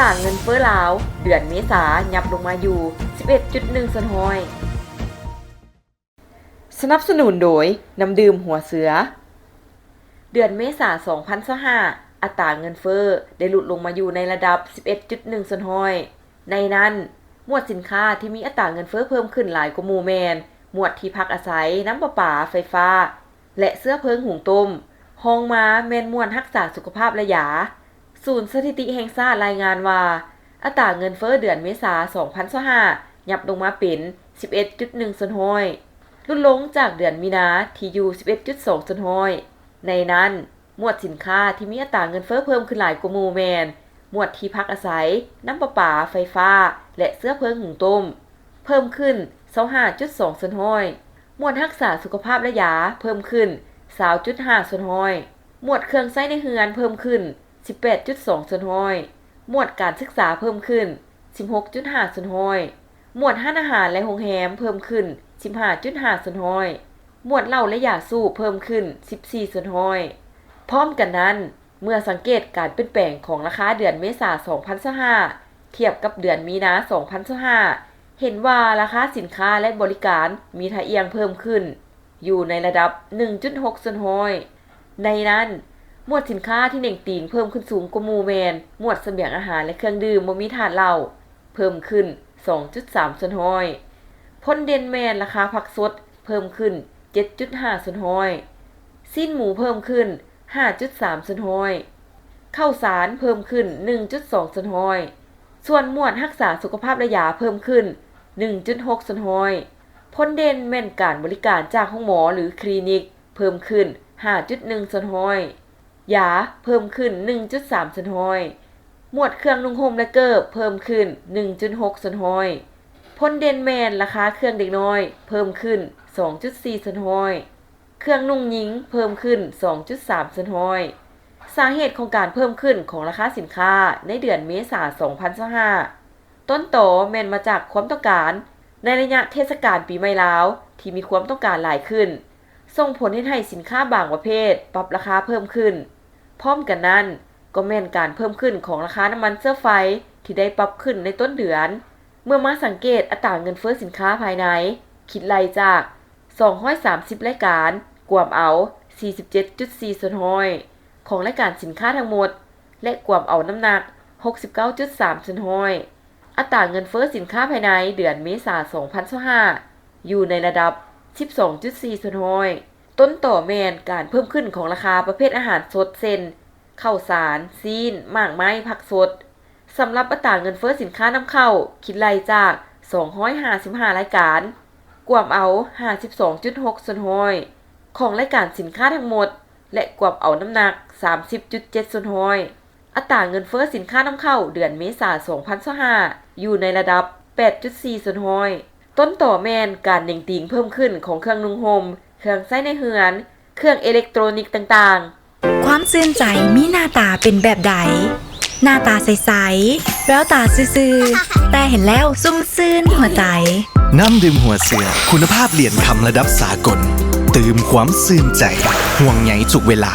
ຕາເງິນເຟີ້ລາວ ເດືອນເມສາ ຫຍັບລົງມາຢູ່ ສິບເອັດຈຸດໜຶ່ງສ່ວນຮ້ອຍ. ສະໜັບສະໜູນໂດຍ ນ້ຳດື່ມຫົວເສືອ. ເດືອນເມສາ ສອງພັນຊາວຫ້າ ອັດຕາເງິນເຟີ້ໄດ້ຫຼຸດລົງມາຢູ່ໃນລະດັບ ສິບເອັດຈຸດໜຶ່ງສ່ວນຮ້ອຍ. ໃນນັ້ນ, ໝວດສິນຄ້າທີ່ມີອັດຕາເງິນເຟີ້ເພີ່ມຂຶ້ນຫຼາຍກວ່າໝູ່ແມ່ນ ໝວດທີ່ພັກອາໄສ, ນ້ຳປະປາ, ໄຟຟ້າ ແລະ ເຊື້ອເພີງຫຸງຕົ້ມ. ຮອງມາແມ່ນໝວດຮັກສາສຸຂະພາບ ແລະ ຢາ. ສູນສະຖິຕິແຫ່ງຊາດລາຍງານວ່າ ອັດຕາເງິນເຟີ້ເດືອນເມສາ ສອງພັນຊາວຫ້າ ຫຍັບລົງມາເປັນ ສິບເອັດຈຸດໜຶ່ງສ່ວນຮ້ອຍ, ຫຼຸດລົງຈາກເດືອນມີນາທີ່ຢູ່ ສິບເອັດຈຸດສອງສ່ວນຮ້ອຍ. ໃນນັ້ນ, ໝວດສິນຄ້າທີ່ມີອັດຕາເງິນເຟີ້ເພີ່ມຂຶ້ນຫຼາຍກວ່າໝູ່ແມ່ນ ໝວດທີ່ພັກອາໄສ, ນ້ຳປະປາ, ໄຟຟ້າ ແລະ ເຊື້ອເພີງຫຸງຕົ້ມ ເພີ່ມຂຶ້ນ ຊາວຫ້າຈຸດສອງສ່ວນຮ້ອຍ, ໝວດຮັກສາສຸຂະພາບ ແລະ ຢາ ເພີ່ມຂຶ້ນ ຊາວຈຸດຫ້າສ່ວນຮ້ອຍ, ໝວດເຄື່ອງໃຊ້ໃນເຮືອນເພີ່ມຂຶ້ນ ສິບແປດຈຸດສອງສ່ວນຮ້ອຍ, ໝວດການສຶກສາເພີ່ມຂຶ້ນ ສິບຫົກຈຸດຫ້າສ່ວນຮ້ອຍ, ໝວດຮ້ານອາຫານ ແລະ ໂຮງແຮມເພີ່ມຂຶ້ນ ສິບຫ້າຈຸດຫ້າສ່ວນຮ້ອຍ, ໝວດເຫຼົ້າ ແລະ ຢາສູບເພີ່ມຂຶ້ນ ສິບສີ່ສ່ວນຮ້ອຍ. ພ້ອມກັນນັ້ນ, ເມື່ອສັງເກດການປ່ຽນແປງຂອງລາຄາເດືອນເມສາ ສອງພັນຊາວຫ້າ ທຽບກັບເດືອນມີນາ ສອງພັນຊາວຫ້າ ເຫັນວ່າລາຄາສິນຄ້າ ແລະ ບໍລິການມີທ່າອ່ຽງເພີ່ມຂຶ້ນ ຢູ່ໃນລະດັບ ໜຶ່ງຈຸດຫົກສ່ວນຮ້ອຍ. ໃນນັ້ນ, ໝວດສິນຄ້າທີ່ເໜັງຕີງເພີ່ມຂຶ້ນສູງກວ່າໝູ່ແມ່ນ ໝວດສະບຽງອາຫານ ແລະ ເຄື່ອງດື່ມບໍ່ມີທາດເຫຼົ້າ ເພີ່ມຂຶ້ນ ສອງຈຸດສາມສ່ວນຮ້ອຍ. ພົ້ນເດັ່ນແມ່ນລາຄາຜັກສົດເພີ່ມຂຶ້ນ ເຈັດຈຸດຫ້າສ່ວນຮ້ອຍ, ຊີ້ນໝູເພີ່ມຂຶ້ນ ຫ້າຈຸດສາມສ່ວນຮ້ອຍ, ເຂົ້າສານເພີ່ມຂຶ້ນ ໜຶ່ງຈຸດສອງສ່ວນຮ້ອຍ, ສ່ວນໝວດຮັກສາສຸຂະພາບ ແລະ ຢາເພີ່ມຂຶ້ນ ໜຶ່ງຈຸດຫົກສ່ວນຮ້ອຍ. ພົ້ນເດັ່ນແມ່ນການບໍລິການຈາກໂຮງໝໍ ຫຼື ຄລີນິກ ເພີ່ມຂຶ້ນ ຫ້າຈຸດໜຶ່ງສ່ວນຮ້ອຍ, ຢາເພີ່ມຂຶ້ນ ໜຶ່ງຈຸດສາມສ່ວນຮ້ອຍ, ໝວດເຄື່ອງນຸ່ງຫົ່ມ ແລະ ເກີບ ເພີ່ມຂຶ້ນ ໜຶ່ງຈຸດຫົກສ່ວນຮ້ອຍ. ພົ້ນເດັ່ນແມ່ນລາຄາເຄື່ອງເດັກນ້ອຍເພີ່ມຂຶ້ນ ສອງຈຸດສີ່ສ່ວນຮ້ອຍ, ເຄື່ອງນຸ່ງຍິງເພີ່ມຂຶ້ນ ສອງຈຸດສາມສ່ວນຮ້ອຍ. ສາເຫດຂອງການເພີ່ມຂຶ້ນຂອງລາຄາສິນຄ້າໃນເດືອນເມສາ ສອງພັນຊາວຫ້າ ຕົ້ນຕໍແມ່ນມາຈາກຄວາມຕ້ອງການໃນໄລຍະເທດສະການປີໃໝ່ລາວທີ່ມີຄວາມຕ້ອງການຫຼາຍຂຶ້ນ, ສົ່ງຜົນເຮັດໃຫ້ສິນຄ້າບາງປະເພດປັບລາຄາເພີ່ມຂຶ້ນ. ພ້ອມກັນນັ້ນ, ກໍແມ່ນການເພີ່ມຂຶ້ນຂອງລາຄານ້ຳມັນເຊື້ອໄຟທີ່ໄດ້ປັບຂຶ້ນໃນຕົ້ນເດືອນ. ເມື່ອມາສັງເກດອັດຕາເງິນເຟີ້ສິນຄ້າພາຍໃນ ຄິດໄລ່ຈາກ ສອງຮ້ອຍສາມສິບລາຍການ ກວມເອົາ ສີ່ສິບເຈັດຈຸດສີ່ສ່ວນຮ້ອຍ ຂອງລາຍການສິນຄ້າທັງໝົດ ແລະ ກວມເອົານ້ຳໜັກ ຫົກສິບເກົ້າຈຸດສາມສ່ວນຮ້ອຍ. ອັດຕາເງິນເຟີ້ສິນຄ້າພາຍໃນເດືອນເມສາ ສອງພັນຊາວຫ້າ ຢູ່ໃນລະດັບ ສິບສອງຈຸດສີ່ສ່ວນຮ້ອຍ. ຕົ້ນຕໍແມ່ນການເພີ່ມຂຶ້ນຂອງລາຄາປະເພດອາຫານສົດ ເຊັ່ນ ເຂົ້າສານ, ຊີ້ນ, ໝາກໄມ້, ຜັກສົດ. ສຳລັບອັດຕາເງິນເຟີ້ສິນຄ້ານຳເຂົ້າ ຄິດໄລ່ຈາກ ສອງຮ້ອຍຫ້າສິບຫ້າລາຍການ ກວມເອົາ ຫ້າສິບສອງຈຸດຫົກສ່ວນຮ້ອຍ ຂອງລາຍການສິນຄ້າທັງໝົດ ແລະ ກວມເອົານ້ຳໜັກ ສາມສິບຈຸດເຈັດສ່ວນຮ້ອຍ. ອັດຕາເງິນເຟີ້ສິນຄ້ານຳເຂົ້າເດືອນເມສາ ສອງພັນຊາວຫ້າ ຢູ່ໃນລະດັບ ແປດຈຸດສີ່ສ່ວນຮ້ອຍ. ຕົ້ນຕໍແມ່ນການເໜັງຕີງເພີ່ມຂຶ້ນຂອງເຄື່ອງນຸ່ງຫົ່ມ, ເຄື່ອງໃຊ້ໃນເຮືອນ, ເຄື່ອງເອເລັກໂຕຣນິກຕ່າງໆ. ຄວາມຊື່ນໃຈມີໜ້າຕາເປັນແບບໃດ? ໜ້າຕາໃສໆ ແວວຕາຊື່ໆ ແຕ່ເຫັນແລ້ວຊຸ່ມຊື່ນຫົວໃຈ. ນ້ຳດື່ມຫົວເສືອ ຄຸນນະພາບຫຼຽນຄຳລະດັບສາກົນ ຕື່ມຄວາມຊື່ນໃຈ ຫ່ວງໃຍທຸກເວລາ.